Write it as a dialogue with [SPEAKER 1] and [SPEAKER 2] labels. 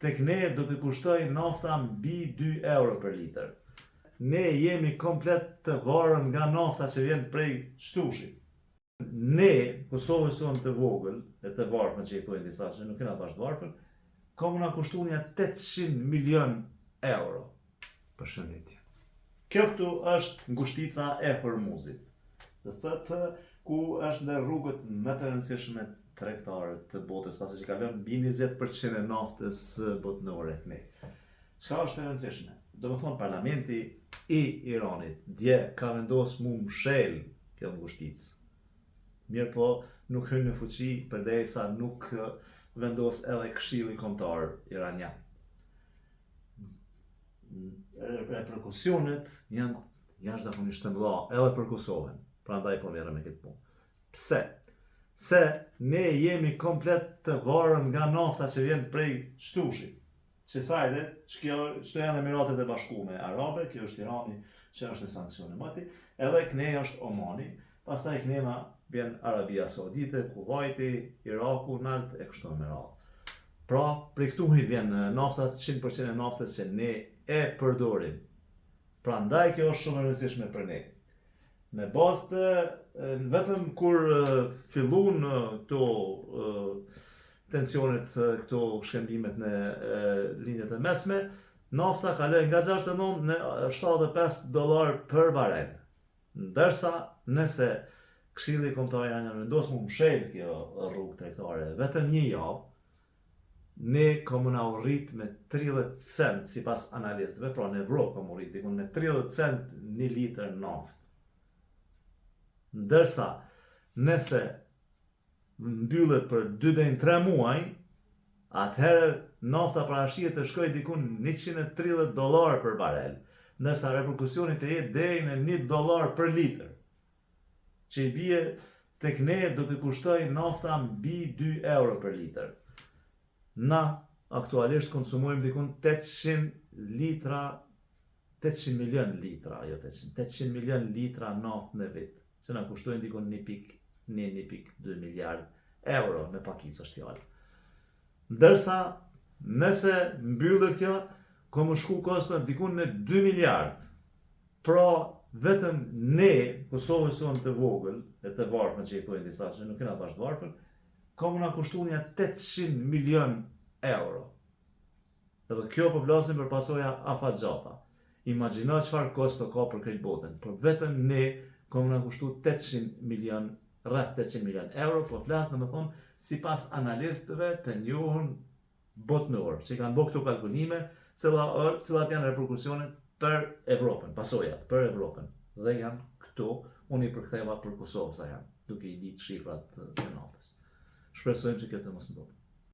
[SPEAKER 1] Tek ne do të kushtojë nafta mbi 2 euro për litër. Ne jemi komplet të varur nga nafta që vjen prej shtushit. Ne, Kosovës sonë të vogël, e të varfën që i thojnë disa që nuk kena bash të varfën, ka me na kushtu nja 800 milion euro. Përshëndetje. Kjo këtu është ngushtica e Hormuzit. Do thotë ku është ndër rrugët më të rëndësishme tregtare të botës, pasi që kalon mbi 20% e naftës botnore ne. Çka është e rëndësishme? Do të thonë parlamenti i Iranit dje ka vendos mu mshel kjo ngushticë. Mirë po, nuk hyn në fuqi përderisa nuk vendos edhe Këshilli Kombëtar Iranian. Reperkusionet janë jashtëzakonisht të mëdha edhe për Kosovën, prandaj po merrem me këtë punë. Pse? Se ne jemi komplet të varur nga nafta që vjen prej shtushit. Që sa edhe, që kjo, që janë Emiratet e Bashkume Arabe, kjo është Irani që është në sanksione mati, edhe këne është Omani, pastaj kënena vjen Arabia Saudite, Kuwaiti, Iraku, nalt e kështu me radhë. Pra, prej këtu vjen nafta, 100% e naftës që ne e përdorim. Prandaj kjo është shumë e rëndësishme për ne. Me bazë të vetëm kur fillun këto tensionet, këto shkëmbimet në lindjet e mesme, nafta kaloi nga 69 në 75 dollar për barel. Ndërsa, nëse Këshilli Kombëtar Iranian vendos mu mshel kjo rrugë tregtare vetëm një javë, ne ka me na u rrit me 30 cent sipas analistëve, pra në Evropë ka mu rrit dikun me 30 cent një litër naftë. Ndërsa, nëse mbyllet për 2 deri në 3 muaj, atëherë nafta parashihet të shkojë dikun 130 dollar për barel, ndërsa reperkusioni të jetë deri në 1 dollar për litër. Që i bie tek ne do të kushtojë nafta mbi 2 euro për litër. Na aktualisht konsumojmë dikun 800 litra 800 milion litra, jo 800, 800 milion litra naftë në vit, që na kushtojnë dikun 1.1, 1.2 miliard euro në pakicë është fjalë. Ndërsa, nëse mbyllet kjo, ka më shku kosto dikun në 2 miliard. Pra, vetëm ne, Kosovës sonë të vogël, e të varfën që i thojnë disa që nuk kena bash të varfën, ka me na kushtu nja 800 milion euro. Edhe kjo po flasim për pasoja afatgjata. Imagjino çfarë kosto ka për krejt botën, por vetëm ne ka me na kushtu 800 milion, rreth 800 milion euro, po flas domethënë sipas analistëve të njohur botnor, që i kanë bërë këto kalkulime, cila, cilat janë reperkusionet për Evropën, pasojat për Evropën. Dhe janë këto, unë i përktheva për Kosovë sa janë, duke i ditë shifrat e naftës. Shpresojmë që kjo të mos ndodhë.